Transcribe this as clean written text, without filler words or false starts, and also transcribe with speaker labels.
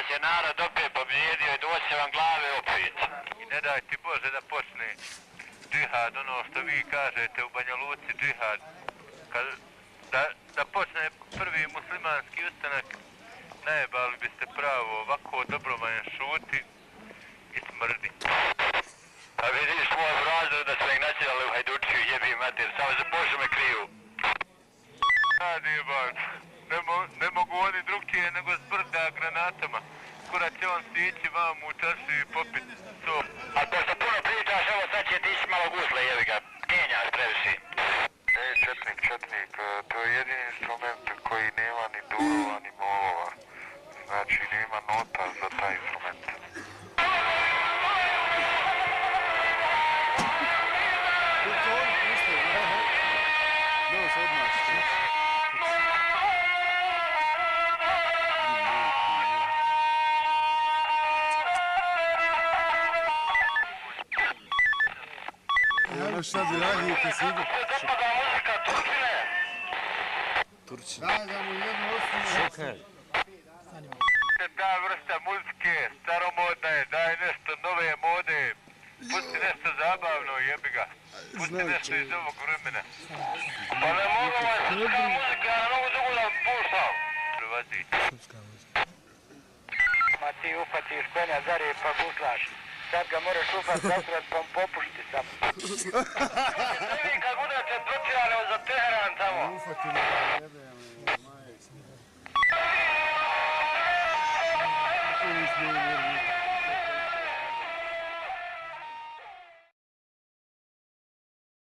Speaker 1: vas je narod opet pobjedio i doće vam glave opet. I ne daj ti Bože da počne džihad, ono što vi kažete u Banja Luci džihad. Da počne prvi muslimanski ustanak, najebali biste pravo, ovako dobrovoljan šuti i smrdi. Pa vidiš moj razred da sve ih naćelali u Hajdučiju, jebi mater, samo za Božu me kriju. Radi jeban, ne mogu oni drugije nego zbrda granatama. Skoro će on stići vam u čaši i popit to. A pošto puno pričaš, evo sad će ti ići malo gusle, jebi ga, kenjaš previši. Četnik, to je jedini instrument koji nema ni durova ni molova. Znači nema nota za taj instrument.
Speaker 2: Šta bi radio kad se ide? Turčina. Daj da mu jednu osnovu.
Speaker 3: Šokaj.
Speaker 1: Ta vrsta muzike, staromodna je, daj nešto nove mode. Pusti nešto zabavno, jebi ga. Pusti nešto iz ovog vremena. Pa ne mogu vas srpska muzika, ja ne mogu dugo da puštam. Prvazi. Ma ti upatiš konja zare pa guslaš. Sad ga moraš upat zasrat pa popušti samo. Kad budete trčirali za Teheran tamo.